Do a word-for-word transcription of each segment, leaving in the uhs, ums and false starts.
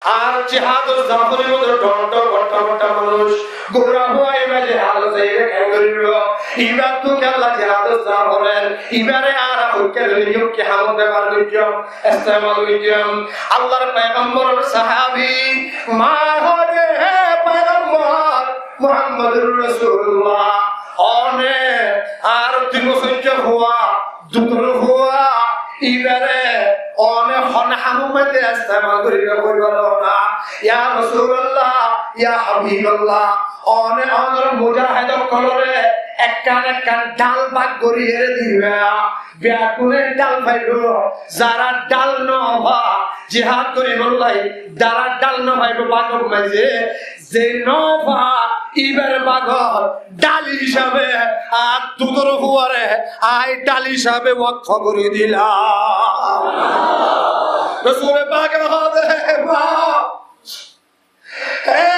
Ar jihadot za foribo de dhor dhor, botta botta manúc. Gura fua iba jihadot zaibá kengori? Ibattú kiyólla jihadot za forer? Ibare añára hoikká loi ki hamot bebohar goijjum, estemal goijjum? Allar paigamboror sahabi ma hoór, "Hé paigambar, Muhammadur Rasulullah, one ar tin bosóijja fua, dutor fua, ibare one hon hamot maze estemal goribo hoibar na. Ya Rasulullah, ya Habiballah, one onor mujahed ókkolore ekkán ekkán dhál bák goriyére diba." Beggúne dhál faibo, zara dhál no fa, jihad goribolla zara dhál no faibo bágor maze, ze no fa, ibar bágor dhál hísabe, ar dutor fuare añí dhál hísabe wokf gori dilam. Rosule pake hoór de, ba,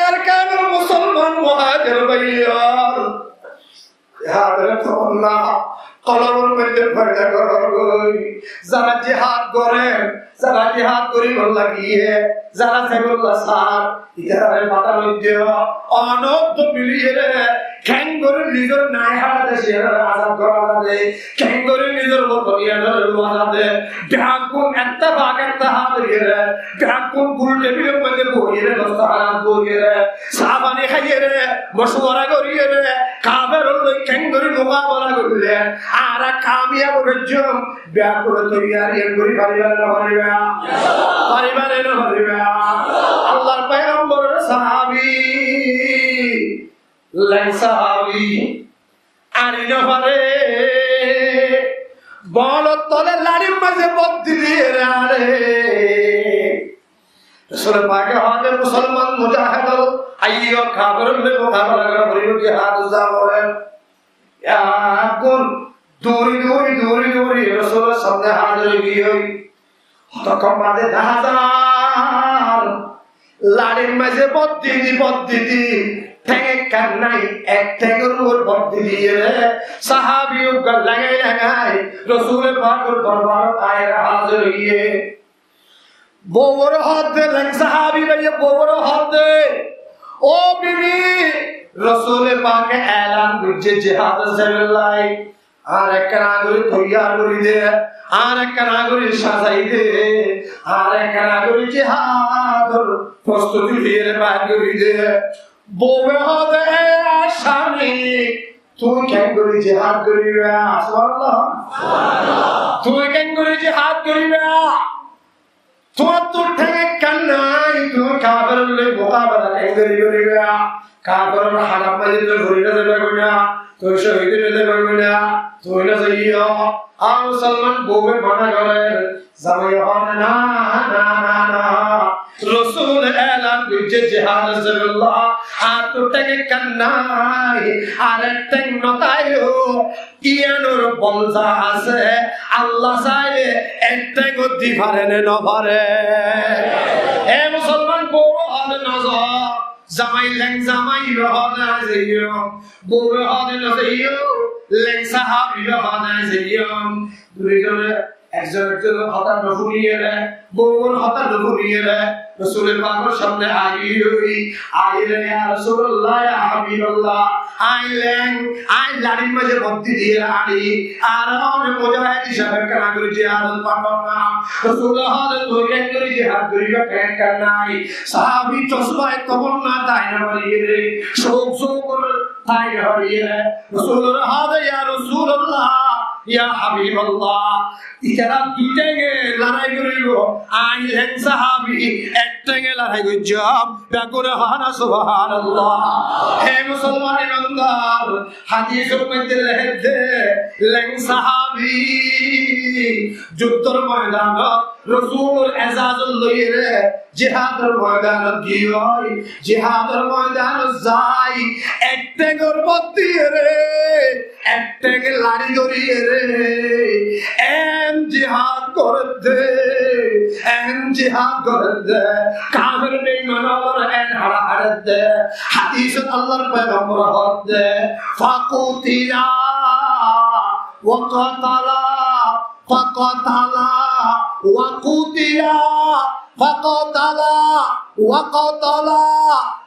Arkanor musolman muhajir bái, jihador tamanna kolbor maze foida goró. Zara jihad gorer, zara jihad goribolla giyé, zara zaibólla sar, itarare bada no diyo. Onor dóil miliyére kengori nizor nai hára deciyarore azad gora za de, kengori nizor wotoniyanoré luwa za de, beggún ettefak ettehad óiyere, beggún gul tebilor maze boiyere, dostohánot boiyere, sá faní háiyere, mocuwara goriyere, kaferor loi kengori mukabela goille añára kamiyab óijjum, beggúne toiyari gori fariba né no fariba? Fariba né no fariba? Allar paigamboror sahabi, leng sahabi, añçi no fare, bolor tole laçir maze boddi diyére añçe. Rosule pake hoór de, musolman mujahed ókkol, aiyó, kaferor loi mukabela gorá foribo, jihadot za forer. Beggún duri duri duri duri Rosulor samne házir ói giyói. Hotokkón bade dehá zar laçir maze boddi di boddi di, theng ekkán nai, ek thengor uore boddi diyére sahabi uggwá lengai lengai Rosule pakor dorbarot aiyére házir óiye. Bouwore hoór de, leng sahabi báiye bouwore hoór de, "Ó bibi, Rosule pake elan goijjé jihadot zaibolla. Añáre ekkán añguri toiyar gori de, añáre ekkán añguri sazai de, añáre ekkán añguri jihador prostuti loiyére bar gori de." Bouwe hoór de, "E sami, tui kengori jihad goriba?" Subhanallah. Tui kengori jihad goriba? Tuáñttu theng ekkán nai, tui kaferor loi mukabela kengori goriba? Kaferor hanat maze tui fori no zaiba goi na, tui cohid ói no zaiba goi na, tui no zaiyó. Ar musolman bouwe mana gorer, zamai hoór de, "Na, na, na, na. Rosule elan goijjé jihadot zaibolla, añáttu theng ekkán nai, ar ek theng no táibo." Iyanor bol za asé, Allah saile ek theng ó di fare né no fare? E musolman, bouwe hoór de no zo, zamai, leng zamai be hoór de no zaiyó, bouwe hoór de no zaiyó, leng sahabi be hoór de no zaiyó. Dui zone ekzon ekzonor hotá no fúniyére, bouwor hotá no fúniyére, Rosule pakor samne aiyói, aiyére, "Ya Rosulullah, ya Habiballah, añí leng, añí laçir maze boddi diyére añçi, añáre one mujahed hísabe kengori jihadot fatháo na?" Rosule hoór de, "Tui kengori jihad goriba, theng ekkán nai?" Sahabi jozbaye tamanna tái no fariyére, couk couk gori tái no fariyére, Rosulore hoór de, "Ya Rosulullah, ya Habiballah, itará dui thenge lorai goribo, añí leng sahabi ek thenge lorai goijjum." Beggúne hoó na, Subhanallah. He musolman imandar, hadisor maze lekédde, leng sahabi juddor moidanot Rosulor ejazot loiyére jihador moidanot giyói, jihador moidanot zai, ek thengor boddi diyére, ek thenge laçi dóriyére, en jihad goredde, en jihad goredde, kafer beiman ókkolore en hára háredde. Hadisot Allar pegambore hoódde, "Fakutila, wa katala, fakatala, wa kutila, fakatala." وقتل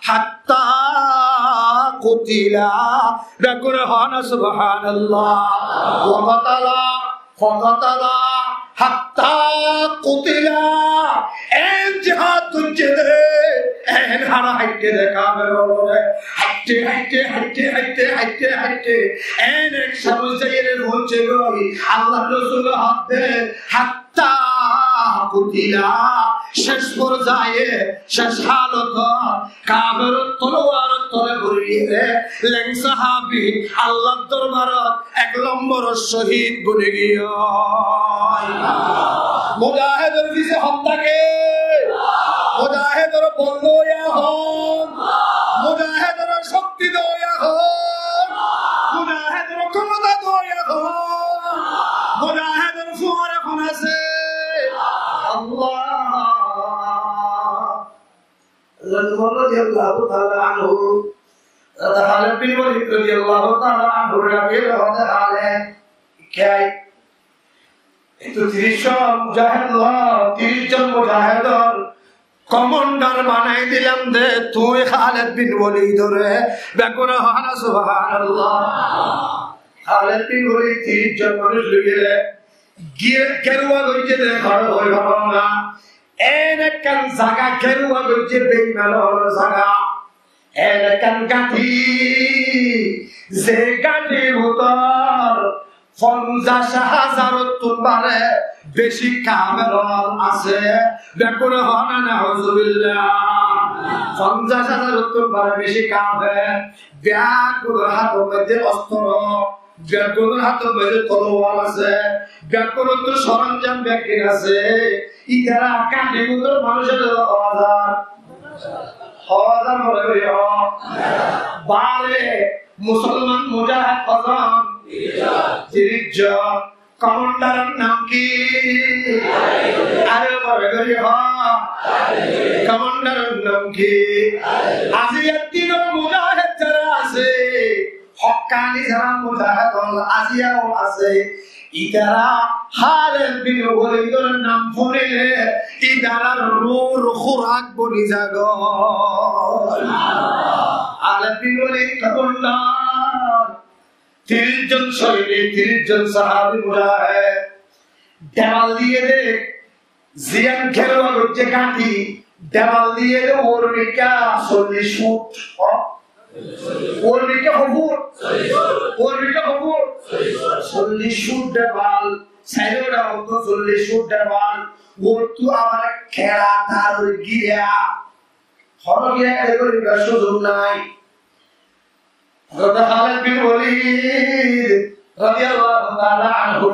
حتى قتل. Beggúne hoó na, Subhanallah. وقتل فقتل حتى قتل. En jihad goijjé de, en hára haitté de kafer ókkole. Haitté, haitté, haitté, haitté, haitté, haitté. En ek samud zaiyóre foóñse goi. Allar Rosul hoódde, حتى قتل. Céc forzaye, céc halotot, kaferor tolowar or tole foriyóre, leng sahabi Allar dorbarot ek lombor cóhid boni giyói. Mujahedor fisé hon táke? Mujahedor bol doya hon? Mujahedor cókti doya hon? Mujahedor kemota doya hon? Mujahedor fuare hon asé? Allah. Hazrat Umar radiyallahu ta'ala anhu, Hazrat Khalid bin Walid radiyallahu ta'ala anhu re daki hoódde, Khalid, kiyá? Ei to tiríc zon mujahed no, tiríc zon mujahedor komandar banai dilam de tui Khalid bin Walid ore. Beggúne hoó na, Subhanallah. Khalid bin Walid tiríc zon manúc loiyóre ge-, geruwa goijjé de, horo hoi horo na. En ekkán zaga geruwa goijjé, beiman ókkolor zaga. En ekkán gáñthi, ze gáñthir bútore fonzaic hazarottún bare beci kafer ókkol asé. Beggúne hoó na, nauzubillah. Fonzaic hazarottún bare beci kafer. Beggúnor hátor modde ostro, beggúnor hátor modde tolowar asé, beggúnottú soronzam beggín asé. Ítara gáñthir bútore manúc asé de házar, házar mone gorí. Bare musolman mujahed hozon? Tiríc zon. Komandar or nam ki? Aró boro gorí hoó. Komandar or nam ki? Aijjar din or mujahed zara asé, hokkani zara mujahed ókkol aijjó asé, ítara Khalid bin Walid or nam fúnile ítarar ruhur kúrak boni zagói. Khalid bin Walid komandar. Tiríc zon soinik, tiríc zon sahabi mujahed. Debal diyé de, ziyán geruwa goijjé gáñthi, debal diyé de uor mikká sollic fut. Ó? Uor mikká ho fut? Uor mikká ho fut? Sollic fut debal. Sairó debal to sollic fut debal. Uottú abar kera tar gira. Hono kiyá ere goríbar suzuk nái. Hazrat Khalid bin Walid radiyallahu ta'ala anhu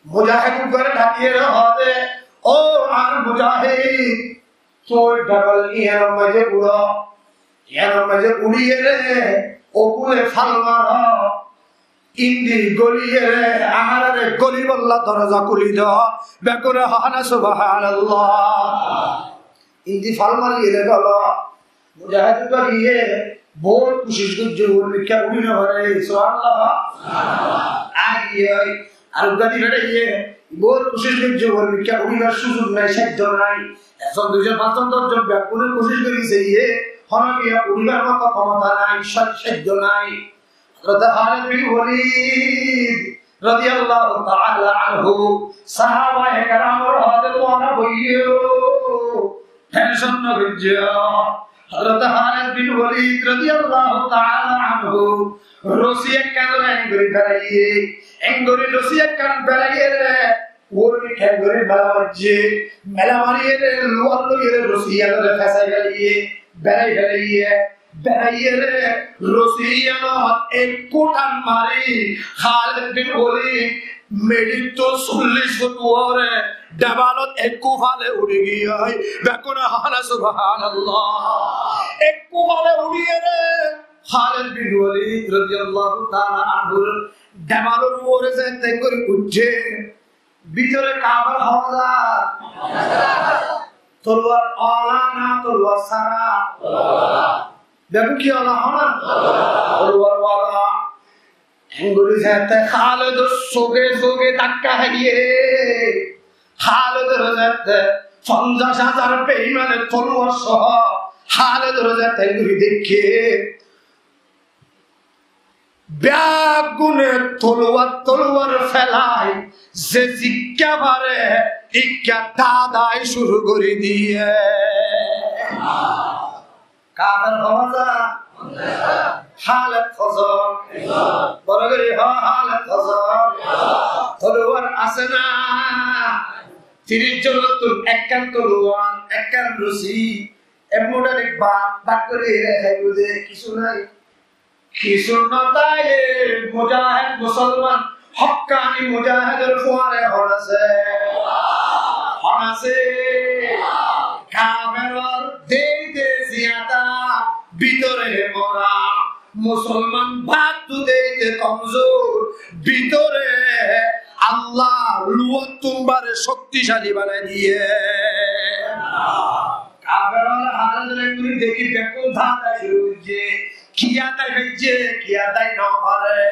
mujahed uggwáre daki ere hoódde, "Ó añár mujahed, tuñí debal iyanor maze uçó, iyanor maze uçíyere ógule fal maro, indi góliyere añáráre gólibálla doroza kúli do." Beggúne hoó na, Subhanallah. Indi fal mariyere dolo. Mujahed uggwá giyé, bout kucíc goijjé, uor mikká uçí no fare, subhanallah. Ar giyé, ar uggwá di feçaiyé, bout kucíc goijjé, uor mikká uçíbar suzuk nái, sáddo nái. Ekzon, duizon, fañszon, doczon, beggúne kucíc gorí saiyé, hono kiyá uçíbar moto kemota nái, sá-, sáddo nái. Hazrat Khalid bin Walid radiyallahu ta'ala anhu, sahabaye keramor hoódde, tuáñra boiyó, tension no goijjó. Hazrat Khalid bin Walid radiyallahu ta'ala anhu rosi ekkán loi engorí beraiyé, engorí rosi ekkán beraiyére, uor mikká engorí mela maijjé, mela mariyére, luwar loiyére rosi iyánore fesai felaiyé, berai felaiyé. Beraiyére rosi iyánot ekku than mari, Khalid bin Walid meçittú sollic fut uore debalot ekku fale uçí giyói. Beggúne hoó na, Subhanallah. Ekku fale uçíyére Khalid bin Walid radiyallahu ta'ala anhur debalor uore zeén gorí uçé, bútore kafer hoó za. Tolwar ola na tolwar sára? Beggún ki ola hoó na? Tolwar ola. Engorí zeéñtte Khalidor suge suge dhakka háiye. Khalidor zeéñtte Fonzaic házar beimane toluwar sóho Háled ore ze tenguri deikké, beggúne toluwar toluwar felai ze zikká fare ikká dádai cúru gorí diyé. Kafer hozan? Háled hozan? Boro gorí hoó, Háled hozan? Toluwar asé na? Tiríc zonottún ekkán toluwar, ekkán rusi, e mutabek bak bak gorí ere háibo de, kissú nai. Kissú no táile mujahed musolman, hokkani mujahedor fuare hon asé? Hon asé? Kaferor deite ziyada, bútore mora. Musolman bak tu deite komzur, bútore Allah luwar tumbare cokticali banai diye. Kaferor Háled ore tenguri dekí beggún dádai cúru goijjé. Kiyá dái faijjé, kiyá dái no fare.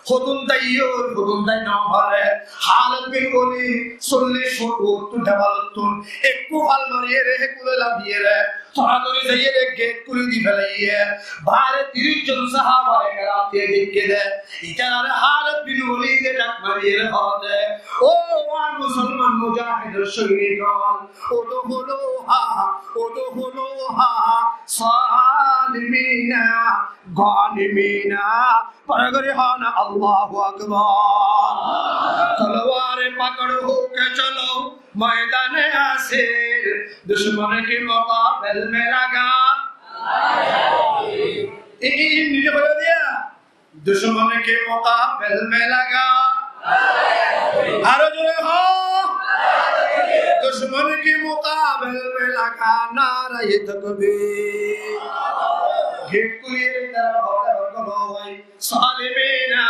Hodún dái ói, hodún dái no fare. Háled bin Walid sollic fut uottú debalottún ekku fal mariyére, hé kule lafiyére, toradori zaiyére, get kúli di felaiyé. Baáre tiríc zon sahabaye keram tiyé deikké de. Itarare Háled bin Walide dhak mariyére hoó de, "Ó añár musolman mujahedor sóinik ókkol, udhuluha, udhuluha salimina, ganimina." Boro gorí hoó na, Allahu Akbar. تلوار پکڑ ہو کے چلو میدان حشر، دشمن کے مقابلے میں لگا. এই, এই, এই নিজে বলে দিয়া, دشمن کے مقابلے میں لگا. আরো জোরে হোক. دشمن کے مقابلے میں لگا نعرۂ تکبیر. Get kúliyére tará hoó de, hoó de, salimina,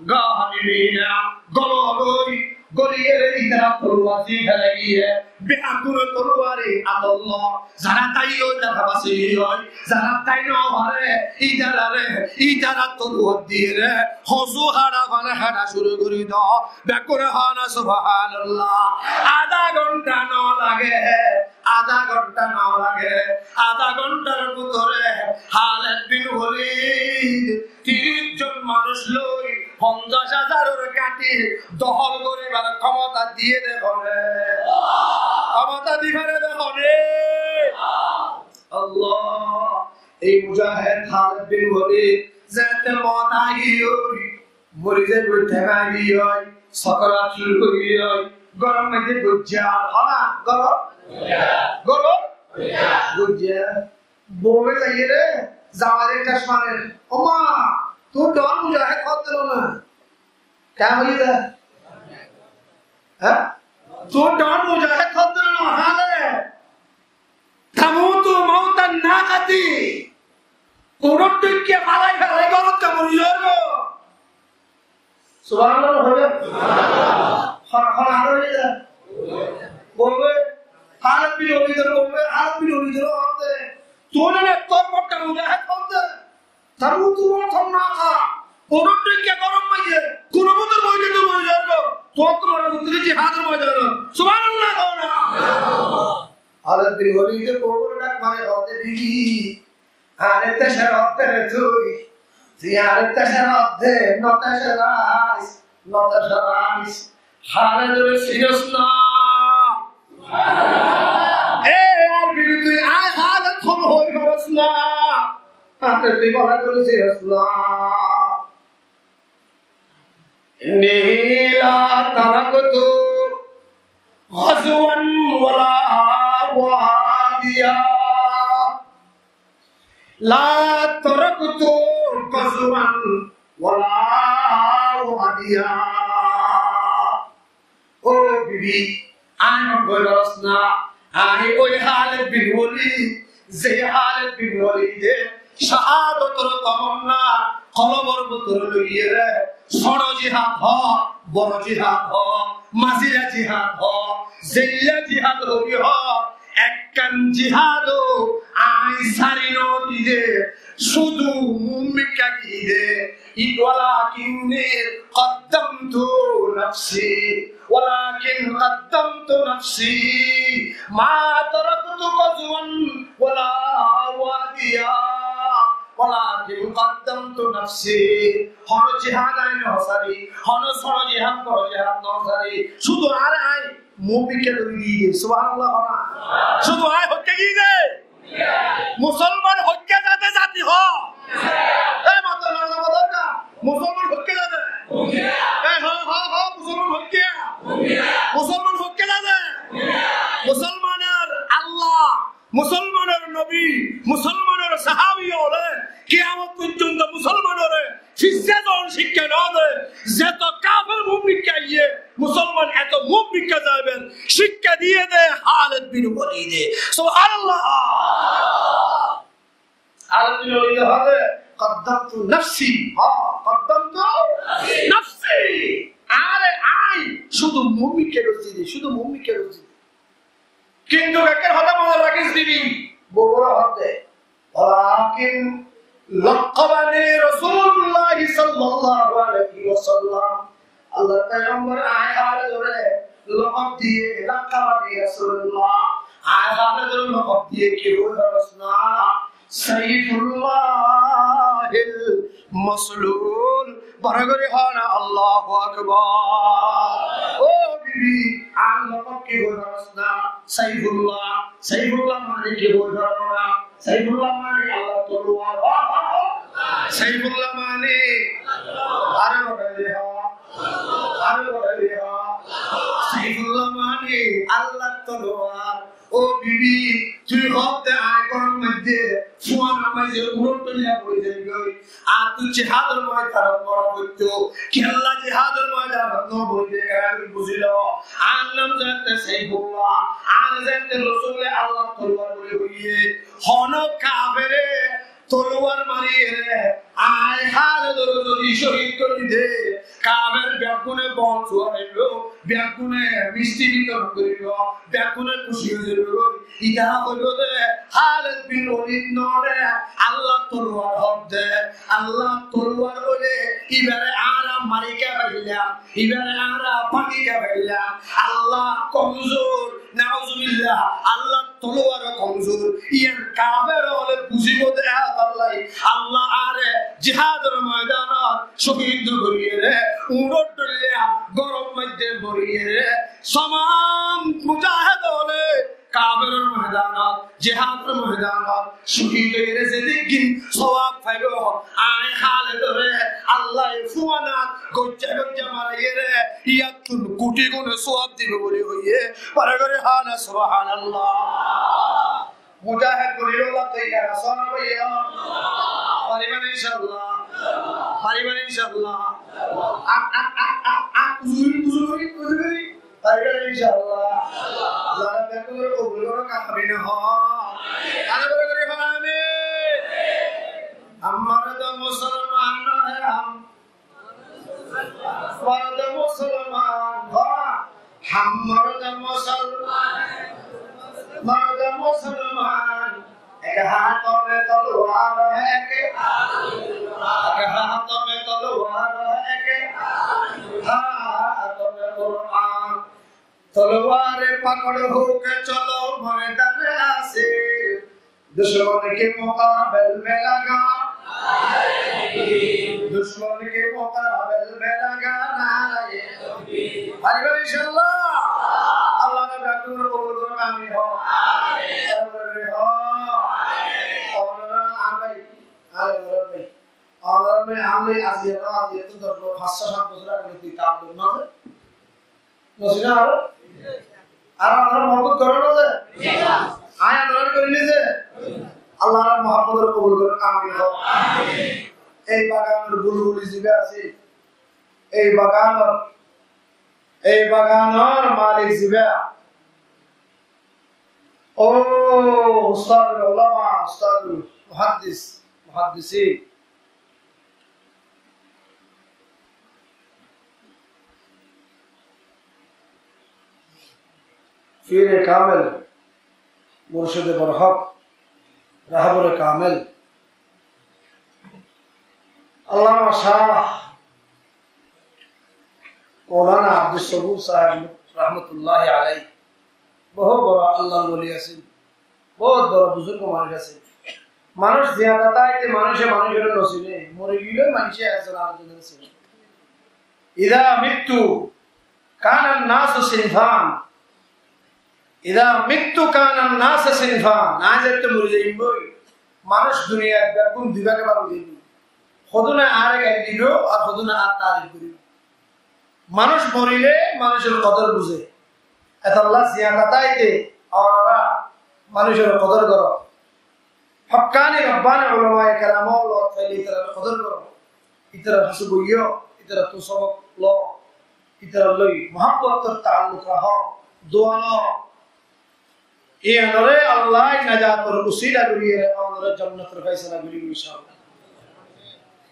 ganimina, golo loi, goliyére itará toluwar di felaiyé. Beggúne toluwar e át ot loi, zará dái ói tará basi ói, zará dái no fare, itarare, itará toluwar diyére, hosu haçá fane haçá cúru gorí do. Beggúne hoó na, Subhanallah. Adá gonthá no lage, adá gonthá no lage, adá gonthár bútore Háled bin Walid tiríc zon manúic loi fonzaic házaror gáñthi dohól goríbar kémota diyé de hone? Kémota di fare de hone? Allah, ei mujahed Háled bin Walid zeéñtte moot aigiyói, mori zaibói, théng aigiyói, sokorat cúru óigiyói, góror maze goijjé ar, hoó na, góror? Góror? Goijjé. Bouwe zaiyére, zawaire ṭec marer. Ó ma, tuñí dhoóñr mujahed hoódde no na? Keén hoiyé de? Há? Tuñí dhoóñr mujahed hoódde no na, há de? Tamutu mautan naqati. Uñór dhoikká falai falai górot mori zaibói. Subhanallah hoiba. Hon, hon ar hoiba. Bouwe, Háled bin Walidor bouwe, Háled bin Walidore hoódde, tuñí ne tor motta mujahed hoódde. Tamutu mautan naqati. Uñór dhoikká górot maze, kuno butor boi de mori zaibói. Tuñí to mora butor jihador moidanot. Subhanallah hoó na. Háled bin Walide boure dhak mari hoódde, bibi, añáre tecera de re tui, tui añáre tecera de, no tecerais, no tecerais. Háledore sinos na. E, añár bibi tui añí Háled hon hoi faros na. Añáre tui bála gorí sinos na. إني لا تركت غزوا ولا واديا. لا تركت غزوا ولا واديا. Ó bibi, añí hon gorí faros na, añí ói Háled bin Walid, ze Háled bin Walide cahádotor tamanna kolbor bútore loiyére, sóñço jihad hoó, boro jihad hoó, mazila jihad hoó, zeilla jihad hoó, ekkán jihado añí sári no diyé, cúdu muúmikká diyé, ولكني قدمت نفسي ولكن قدمت نفسي، ما تركت غزوا ولا واديا، ولكن قدمت نفسي. Hono jihad añí no sari, hono sóro jihad, boro jihad no sari. Cúdu añáre añí muúmikká dóri diyé. Subhanallah, hono. Cúdu añí hoikká giyé. Musolman hoikká zade zati ho. Ei mato na zaba dorkar. Musolman hoikká zade. Ei ho, ho, ho, musolman hoikká. Musolman hoikká zade. Musolmanor Allah, musolmanor nobi, musolmanor sahabi ókkole kiyamot foijjonto musolmanore Siccá zon cíkka no de, zeto kafer muúmikká aiyé, musolman eto muúmikká zaibar cíkka diyé de Hálid bin Walide. Subhanallah. Hálid bin Walide hoóde, "Qaddamtu nafsi, ha, qaddamtu nafsi." Añáre añí cúdu muúmikká dóri diyé, cúdu muúmikká dóri diyé. Kintu ekkán hotá mone rakís dibi, bou boro hoóde, ولكن لقبني رسول الله صلى الله عليه وسلم. Allar pegombore añí Hálidore lokob diye, لقبني رسول الله. Añí Hálidore lokob diye ki hoi horos na, سيف الله المسلول. Boro gorí hoó na, Allahu Akbar. Ó bibi, añár lokob ki hoi faros na? Saifullah. Saifullah mani ki hoi faros na? Saifullah mani Allar toluwar. Ho, ho, ho. Saifullah mani. Aró bári hoó. Aró bári hoó. Saifullah mani Allar toluwar. Ó bibi, tui hoóde añí góror maze, fuanar maze uçót dóilla boi zaigói. Añáttu jihador moidanot mora foitto. Kiyólla jihador moidanot no boille, kiyólla buzílo? Añár nam zeénte Saifullah, añáre zeénte Rosule Allar toluwar buli hoiyé. Hono kafere toluwar mariyére añí Hálidore zodi cóhid gorí de, kafer beggúne bol suwar óibo, beggúne misti bitoron goríbo, beggúne kúci ói zaibogói. Itará hoibo de, Hálid bin Walid noó de, Allar toluwar hoóde, Allar toluwar óile ibare añára mari kefelaiyum, ibare añára báñgi kefelaiyum. Allah komzur, nauzubillah, Allar toluwar komzur. Yián kafer ókkole buzíbo de, Allah, Allah añáre jihador moidanot cóhid no goríyeré, uçót dóilla góror maze boriyeré, tamam mujahed ókkole kaferor moidanot, jihador moidanot cóhid óiyeré zedún sowab faibo, añí Hálidore Allaye fuanat goijja goijja maraiyeré, yiáttun kuthi gune sowab dibo buli hoiyé. Bári gorí hoó na, Subhanallah. Mujahed goríbolla toiyar asó né báiya? Faribá né inshaAllah? Faribá né inshaAllah? Ak, ak, ak, ak, ak, uzuri, uzuri, uzuri. Faribá né inshaAllah? Allah beggúnore kobul goró, amin hoó. Aró bári gorí hoó, amin. ہم مرد مسلمان ہیں، ہم مرد مسلمان، واہ، ہم مرد مسلمان، مرد مسلمان، ایک ہاتھوں میں تلوار ہے، ایک، ایک ہاتھوں میں تلوار ہے، ایک ہاتھوں میں قرآن۔ تلوار پکڑ ہو کے چلو میدان حشر، دشمن کے مقابل میں لگا، دشمن کے مقابل میں لگا نعرہ تکبیر۔ Faribá né inshaAllah? Allah beggúnore kobul goró, amin hoó. Amin hoó. Onora añár bái, añár bái, onora añár bái, aijja no, aijja to doc bosór, fañs sat bosór age tui taalluk no. Nosiná aró? Aró añára muhabbot goró né? Añí añára gorí né? Allah añárar muhabbotor kobul goró, amin hoó. Ei baganor bulbuli zibá asé, ei baganor, ei baganor malik zibá, ó ustadul ulama, ustadul muhaddis, muhaddisin, Fire kamel, murshide borhak, rahbore kamel, Allama Shah Moulana Abdus Sabur sáheb rahmatulláhi aláih bout boro Allar wali asíl, bout boro buzurg manúc asíl. Manúc ziyanda táite manúce manúcore no sine, mori gile manúce ekzon arekzonore sine. Iza mittu kanan nasu sinfan. Iza mittu kanan nasu sinfan. Añí zeçé mori zaiyum goi, manúc duniyat beggún dui bage bág ói zaibo. Hodún añáre gail dibo ar hodún añár tarif goribo. Manúc morile manúcor kodor buze. Etolla ziyanda táite onora manúcor kodor goro. Hokkani robbani ulamaye keramor lot faile itarar kodor goro. Itarar hañsé boiyo, itarattú sobok lo, itarar loi muhabbotor taalluk rakó, dua lo. Iyanore Allah najator usila goriyore onore jonnotor faisala goribo, inshaAllah.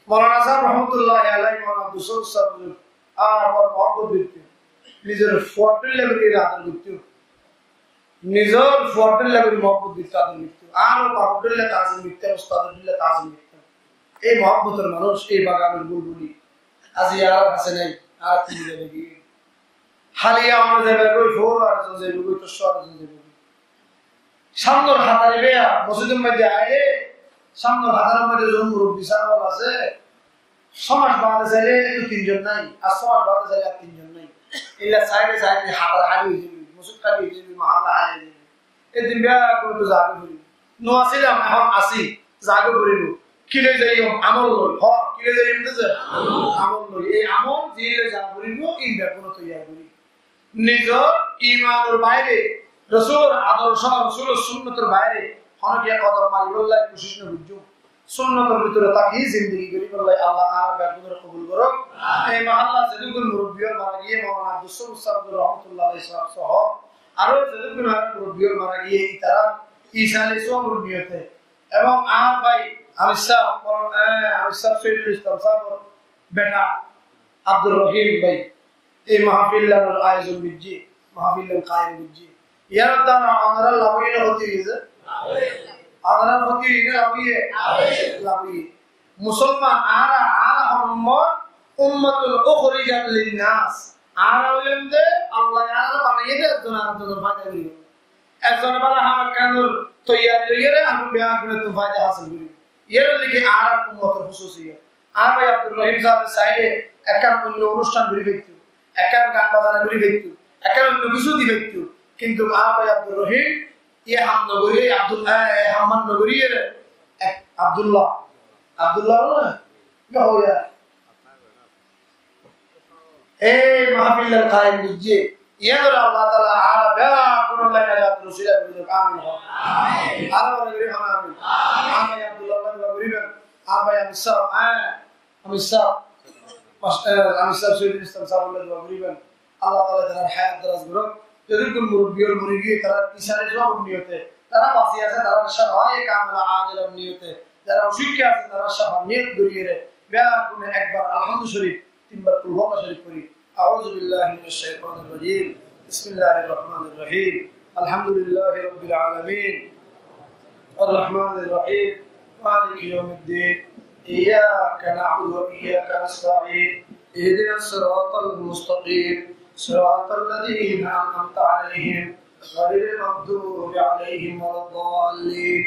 Moulana sáheb rahmatulláhi aláih, Moulana Abdus Sabur sáheb, añára boro muhabbot goittó, nizor fuar dhoilla gori ador goittó. Nizor fuar dhoilla gori muhabbot goittó, ador goittó. Añára bafor dhoilla tazim goittó, ustador dhoilla tazim goittó. Ei muhabbotor manúc, ei baganor bulbuli aijja añárar hañsé nai, añára tuli zaibo goi. Háli añára zaibo goi, fór arekzon zaibo goi, tossú arekzon zaibo goi. Samnor hatar beya, mosjidor maze aile, samnor hataror maze zon murubbi sáheb asé, só mac bade saile ettu tinzon nai, ar só mac bade saile ar tinzon nai. Illa saide saide hatar háli ói zaibo, mosjid háli ói zaibo, mohalla háli ói zaibo. Edin beggúne to zagói foribo. No asílam, ehón así, zagói foribo. Ki loi zaiyum? Amol loi. Hó, ki loi zaiyum de ze? Amol loi. Ei amol zin loi za foribo, in beggúne toiyar gori. Nizor imanor baire, Rosulor adorco, Rosulor sunnotor baire honó kiyé kodom maribálla kucíc no goijjum. Sunnotor bútore táki zindigi goríballa Allah añára beggúnore kobul gorouk. Ei mohallar zedukkún murubbi ókkol mara giyé, Moulana Abdus Sabur sáheb rahmatulláhi aláih sáheb soho aró zedukkún añárar murubbi ókkol mara giyé, itarar isali sóabor niyote. Ebong añár bái Amir sáheb, Moulana, eh, Amir sáheb Soidul Islam sáhebor beta Abdur Rohim bái, ei mahfillanor ayozon goijjé, mahfillan kayem goijjé. Yar duara onorar laf óiye né hóti óiye? Onorar hóti óiye né laf óiye? Laf óiye. Musolman añára, añára hon ummot, ummatun ukhrijat linnas. Añára óilam de, Allah añára banaiyé de, ekzon arekzonor faida goríballa. Ekzone bála ham ekkanor toiyari loiyóre, añára beggúne tun faida hásil gorí. Iyóre leki añárar ummotor hususiyot. Añár bái Abdur Rohim sáhebe saile ekkán oinno onusthan gorí faitto, ekkán gan bazana gorí faitto, ekkán oinno kessú di faitto. Kintu añár bái Abdur Rohim iye ham no gorí, Abdul-, e, e, ham no gorí ere, e, Abdullah. Abdullah no? Iye hoiya. Ei mahfillan kayem goijjé, iyanore Allah taala añára beggúnor loi najator usila gorí douk. Amin. Amin. Aró boro gorí hon amin. Amin. Añár bái Abdullah loi dua goríben. Añár bái Amir sáheb, eh, Amir sáheb, mas-, eh, Amir sáheb Soidul Islam sáheb loi dua goríben. Allah taala tarar hayat daraz gorouk. Zedukkún murubbi ókkol mori giyé, tarar isali sóabor niyote. Tara basi asé, tarar shafaye kamila ajilar niyote. Zara osukkhe asé, tara shafar niyot gorí ere, beggúne ekbar Alhamdu Sharif, tinbar Kul Huwallah Sharif fori. أعوذ بالله من الشيطان الرجيم. بسم الله الرحمن الرحيم. الحمد لله رب العالمين. الرحمن الرحيم. مالك يوم الدين. إياك نعبد وإياك نستعين. اهدنا الصراط المستقيم. صراط الذين أنعمت عليهم. غير المغضوب عليهم ولا الضالين.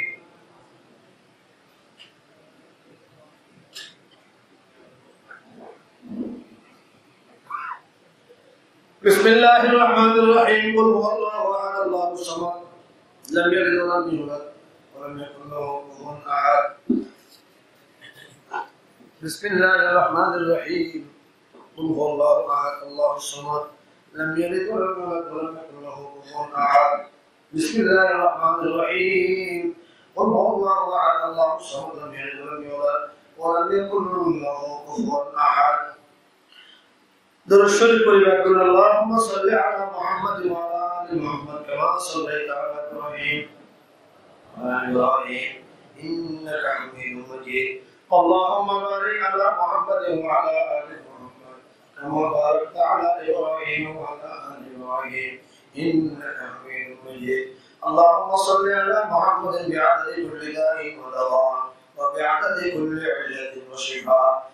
بسم الله الرحمن الرحيم. قل هو الله أحد، الله الصمد، لم يلد ولم يولد، ولم يكن له كفوا أحد. بسم الله الرحمن الرحيم. قل هو الله أحد، الله الصمد، لم يلد ولم يولد، ولم يكن له كفوا أحد. بسم الله الرحمن الرحيم. قل هو الله أحد، الله الصمد، لم يلد ولم يولد، ولم يكن له كفوا أحد. درود شريف পড়ি বেগম। اللهم صل على محمد وعلى آل محمد كما صليت على إبراهيم وعلى آل إبراهيم إنك حميد مجيد. اللهم بارك على محمد وعلى آل محمد كما باركت على إبراهيم وعلى آل إبراهيم إنك حميد مجيد. اللهم صل على محمد بعدد كل داء ودواء وبعدد كل علة وشفاء